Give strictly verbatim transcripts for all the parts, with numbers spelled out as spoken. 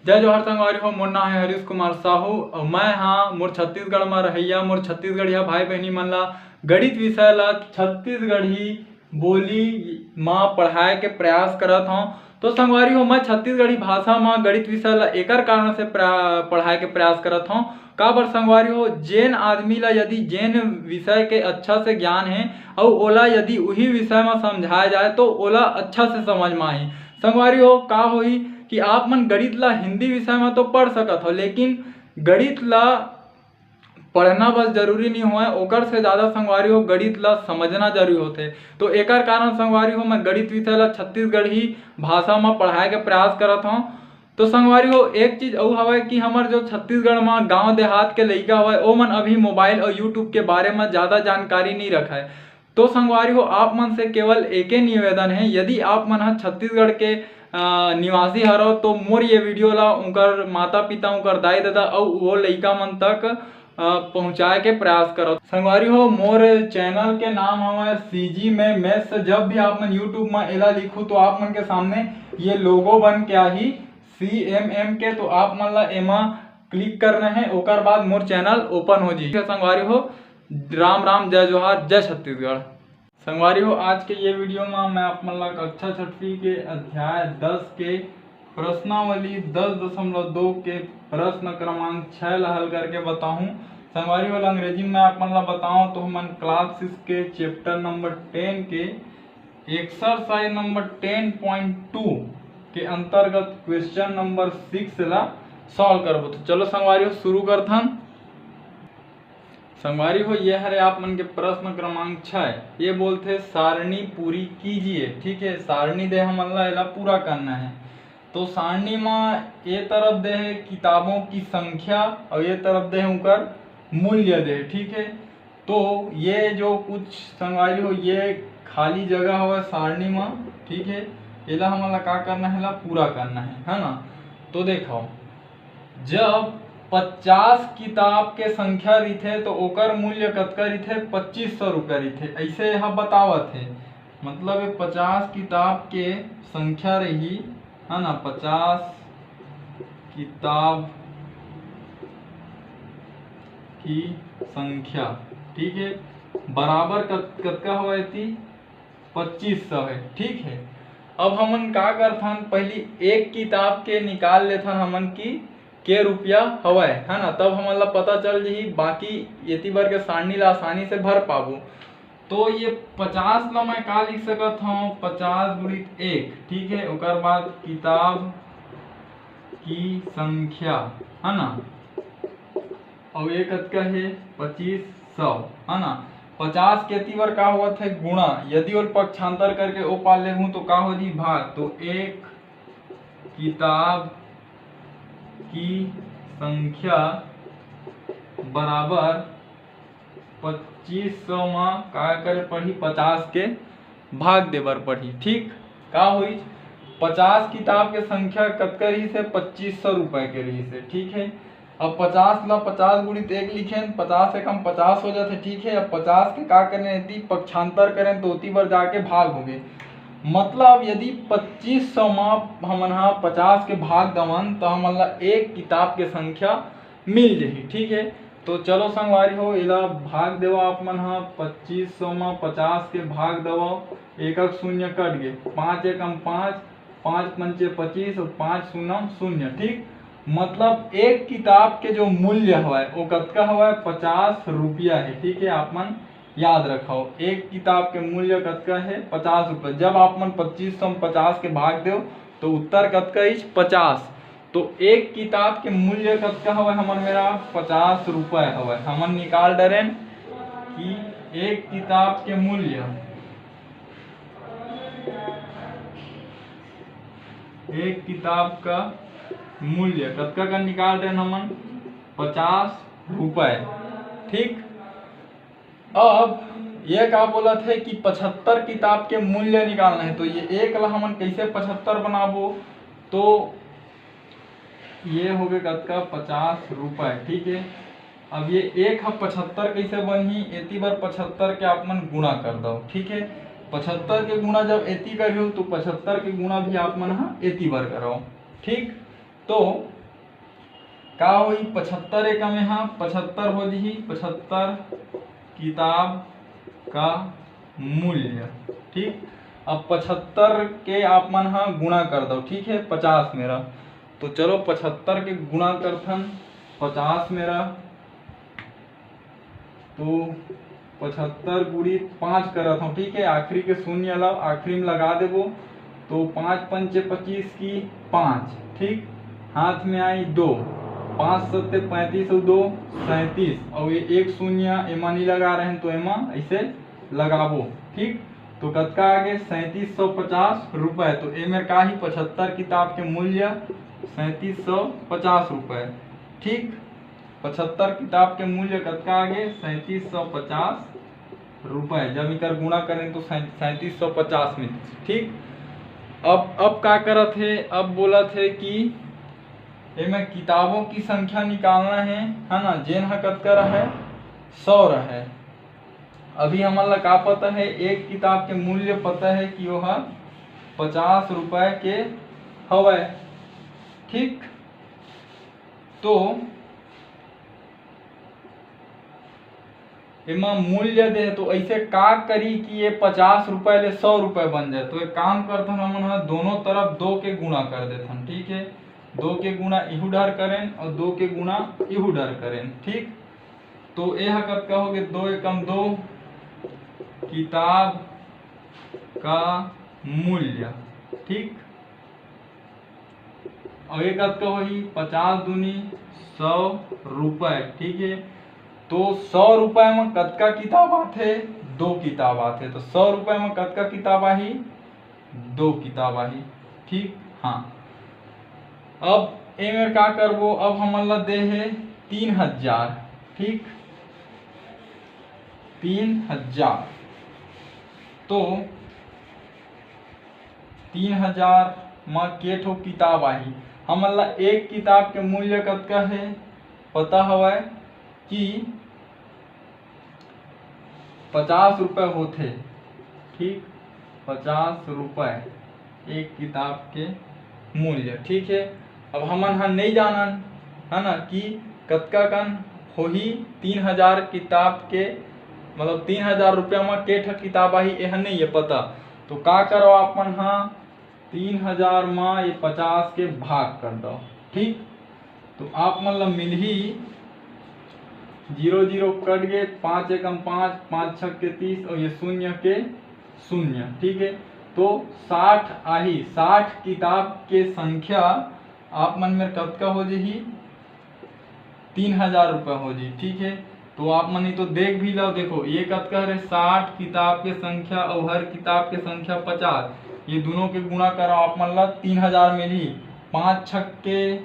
जय जोहार संगवारी हो, मोर नाम है हरीश कुमार साहू अउ मैं हाँ मोर छत्तीसगढ़ म रहइया मोर छत्तीसगढ़िया भाई बहनी मन ला गणित विषय ला छत्तीसगढ़ी बोली म पढ़ाए के प्रयास करत हौं। तो संगवारी हो, मैं छत्तीसगढ़ी भाषा म गणित विषय ला एकर कारण से प्रा-, पढ़ाए के प्रयास करत हौं। काबर संगवारी हो, जेन आदमी ला यदि जेन विषय के अच्छा से ज्ञान हे अउ ओला यदि उही विषय म समझाए जाए तो ओला अच्छा से समझ म आही। संगवारी हो, का होही कि आप मन गणित ला हिंदी विषय म तो पढ़ सकत हो, लेकिन गणित ला पढ़ना बस जरूरी नहीं होय, ओकर से ज़्यादा संगवारी हो गणित ला समझना जरूरी होथे। तो एकर कारण संगवारी हो मैं गणित विषय ला छत्तीसगढ़ी भाषा म पढ़ाए के प्रयास करत हौं। तो संगवारी हो, एक चीज अउ हवय कि हमर जो छत्तीसगढ़ म गांव देहात के लइका हवय, ओमन अभी मोबाइल अउ YouTube के बारे म ज्यादा जानकारी नइ रखय। तो संगवारी हो, आप मन से केवल एके निवेदन हे, यदि आप मन ह छत्तीसगढ़ के, अ, निवासी हरव, तो मोर ये वीडियो ला उनकर माता पिता, उनकर दाई ददा अउ वो लइका मन तक, अ, पहुंचाए के प्रयास करव। संगवारी हो, मोर चैनल के नाम हवय CG में Maths। जब भी आप मन YouTube म एला लिखू, तो आप मन के सामने ये लोगो बन के आही CMM के, तो आप मन ला एमा क्लिक करना है, ओकर बाद मोर चैनल ओपन हो जाही। संगवारी हो, राम राम, जय जोहार, जय छत्तीसगढ़। संगवारी हो, आज के ये वीडियो में मैं आप मन ला कक्षा छठवीं के अध्याय दस के प्रश्नावली दस दशमलव दो के प्रश्न क्रमांक छः ला हल करके बताहूँ। संगवारी हो, अंग्रेजी में आप मन ला बताओ तो हमन क्लास सिक्स के चैप्टर नंबर टेन के exercise number ten point two के अंतर्गत क्वेश्चन नंबर सिक्स ला सॉल्व करबो। तो चलो संगवारी हो, शुरू करथन। संगवारी हो, ये हरे आप मन के प्रश्न क्रमांक छः। ये बोलथे, सारणी पूरी कीजिए। ठीक है, सारणी दे हमन ला एला पूरा करना है। तो सारणी म ये तरफ दे है किताबों की संख्या और ये तरफ दे है उनकर मूल्य दे है। ठीक है, तो ये जो कुछ संगवारी हो, ये खाली जगह हवय सारणी म। ठीक है, एला हमन ला का करना है, ला पूरा करना है, है ना। तो देखो, जब पचास किताब के संख्या रहिथे तो ओकर मूल्य कतका रहिथे? पच्चीस सौ रुपया रहिथे, ऐसे यह बतावत है। मतलब ये पचास किताब के संख्या रही, है ना, पचास किताब की संख्या, ठीक है, बराबर कत-, कतका हवय एती? पच्चीस सौ है। ठीक है, अब हमन का करथन, पहली एक किताब के निकाल लेथन हमन की के रुपया हवय, है ना, तब हमन ला पता चल जही, बाकी एती बर के सारणी ला आसानी से भर पाबो। तो ये पचास ला मैं का लिख सकत हूँ, पचास गुणित एक। ठीक है, ओकर बाद किताब की संख्या, है ना, अउ ये कतका हे? पच्चीस सौ, है ना। पचास के एती बर का होवत हे? गुणा। यदि ओल पक्षांतर करके ओ पार लेहूँ तो का हो जी? भाग। तो एक किताब की संख्या बराबर पच्चीस सौ मा का करे पड़ही? पचास के भाग दे बर पड़ही। ठीक, का होइस? पचास किताब के संख्या कतका रहिस हे? पच्चीस सौ रुपए के रहिस हे। ठीक है, अब पचास ला पचास गुणित एक लिखेन, पचास एकम पचास हो जाथे। ठीक है, अब पचास के का करेन, एती पक्षांतर करेन तो ओती बर जाके भाग हो गे। मतलब यदि पच्चीस सौ मा हमन हा पचास के भाग दवन तो हमन ला एक किताब के संख्या मिल जही। ठीक है, तो चलो संगवारी हो, एला भाग देवा आप मन हा, पच्चीस सौ मा पचास के भाग देवा, एकक शून्य कट गे, पाँच एकम पाँच, पाँच पंचे पच्चीस और पाँच शून्यम शून्य। ठीक, मतलब एक किताब के जो मूल्य हवय वो कतका हवय? पचास रुपया है। ठीक है, आप मन याद रखो, एक किताब के मूल्य कतका है? पचास रुपये। जब आप मन पच्चीस सौ में पचास के भाग दो तो उत्तर कतका इच? पचास। तो एक किताब के मूल्य कतका हवय हमर मेरा? पचास रुपए हवय। हमन निकाल डरेन कि एक किताब के मूल्य, एक किताब का मूल्य कतका का निकाल डरेन हमन? पचास रुपए। ठीक, अब ये का बोलत है कि पचहत्तर किताब के मूल्य निकालना है, तो ये एक ला हमन कैसे पचहत्तर बनाबो? तो ये हो गए कतका? पचास रुपए। ठीक है, अब ये एक ह पचहत्तर कैसे बनही? एती बर पचहत्तर के आप मन गुणा कर दो। ठीक है, पचहत्तर के गुणा जब एती करियो तो पचहत्तर के गुणा भी आप मन ह एती बर करो। ठीक, तो का होही? पचहत्तर एकम एहा पचहत्तर हो जही, पचहत्तर किताब का मूल्य। ठीक, अब पचहत्तर के आप मन हा गुणा कर दो, ठीक है, पचास मेरा। तो चलो पचहत्तर के गुणा करथन पचास मेरा, तो पचहत्तर गुणित पाँच करत हूँ, ठीक है, आखिरी के शून्य ला आखिरी में लगा देबो, तो पाँच पंचे पच्चीस की पाँच, ठीक, हाथ में आई दो, पाँच सत्ते पैंतीस और दो सैंतीस, और ये एक शून्य एमा नहीं लगा रहे हैं तो एमा ऐसे लगाबो, ठीक। तो कतका आगे? सैंतीस सौ पचास रुपए। तो ए मेर का ही पचहत्तर किताब के मूल्य सैंतीस सौ पचास रुपए, ठीक। पचहत्तर किताब के मूल्य कतका आगे? सैंतीस सौ पचास रुपए। जब इकर गुणा करें तो सैं-, सैंतीस सौ पचास मिलथे, ठीक। अब अब का करत हे? अब बोलत हे कि एमे किताबों की संख्या निकालना है, है ना, जेन ह कतका रहे? सौ रहे। अभी हमन ला का पता है? एक किताब के मूल्य पता है कि वो ह पचास रुपए के हवय, ठीक। तो एमा मूल्य दे, तो ऐसे का करी कि ये पचास रुपए ले सौ रुपए बन जाए? तो एक काम करथन, हमन ह दोनों तरफ दो के गुणा कर देथन, ठीक है, दो के गुणा इहू डहर करेन और दो के गुणा इहू डहर करेन, ठीक। तो ये ह कतका हो गए? दो एकम दो, किताब का मूल्य, ठीक। और ये कतका होही? पचास दूनी सौ रुपए, ठीक है। तो सौ रुपए में कतका किताब आथे? दो किताब आथे। तो सौ रुपए में कतका किताब आही? दो किताब आही, ठीक। हाँ, अब ए मेर का करबो? अब हमन ला दे हे तीन हजार, ठीक, तीन हजार। तो तीन हजार म के ठो किताब आही? हमन ला एक किताब के मूल्य कतका हे पता हवय कि पचास रुपए होथे, ठीक, पचास रुपए एक किताब के मूल्य, ठीक है। अब हमन ह नहीं जानन, है ना, कि कतका कन होही तीन हजार किताब के, मतलब तीन हजार रुपया म के ठा किताब आही, एह नहीं है पता। तो का करो, आप मन ह तीन हजार म ये पचास के भाग कर दो, ठीक। तो आप मन ला मिलही, जीरो जीरो कट गए, पाँच एकम पाँच, पाँच छक के तीस और ये शून्य के शून्य, ठीक है। तो साठ आही, साठ किताब के संख्या आप मन में कतका हो जही? तीन हजार रुपये हो जी, ठीक है। तो आप मन ही तो देख भी लो, देखो ये कतका हरे, साठ किताब के संख्या और हर किताब के संख्या पचास, ये दोनों के गुणा करो, आप मन ला तीन हजार मिलही। पाँच छक के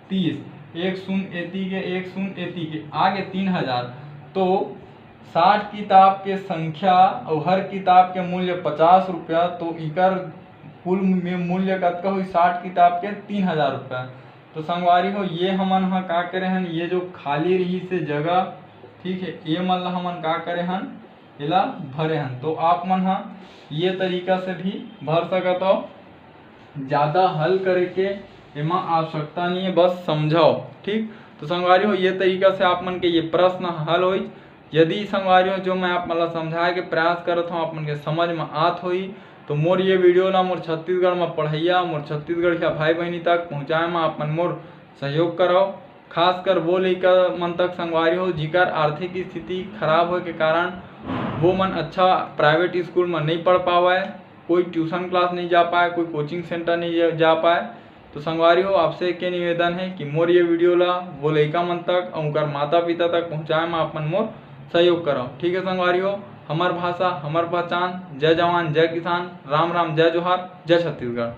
तीस, एक शून्य एती के, एक शून्य एती के, आगे तीन हजार। तो साठ किताब के संख्या और हर किताब के मूल्य पचास रुपया, तो इकर कुल में मूल्य कतका हुई? साठ किताब के तीन हजार रुपया। तो संगवारी हो, ये हमन ह का करे हन, ये जो खाली रही से जगह, ठीक है, ये मन ला हमन का करे हन, एला भरे हन। तो आप मन ह ये तरीका से भी भर सकत हो, ज़्यादा हल करे के एमा आवश्यकता नहीं है, बस समझाओ, ठीक। तो संगवारी हो, ये तरीका से आप मन के ये प्रश्न हल होई। यदि संगवारी हो, जो मैं आप मन ला समझाए के प्रयास करत हूँ, आप मन के समझ में आत होही, तो मोर ये वीडियो ला मोर छत्तीसगढ़ में पढ़ैया, मोर छत्तीसगढ़िया भाई बहनी तक पहुँचाए में आप मन मोर सहयोग कराओ। खासकर वो लइका मन तक संगवारी हो, जिकर आर्थिक स्थिति खराब होए के कारण वो मन अच्छा प्राइवेट स्कूल में नहीं पढ़ पावय, कोई ट्यूशन क्लास नहीं जा पाए, कोई कोचिंग सेंटर नहीं जा, जा पाए। तो संगवारी हो, आपसे के निवेदन है कि मोर ये वीडियो ला वो लइका मन तक और उनकर माता पिता तक पहुँचाए में आप मन मोर सहयोग करो, ठीक है संगवारी हो। हमर भाषा, हमर पहचान। जय जवान, जय किसान, राम राम, जय जोहार, जय छत्तीसगढ़।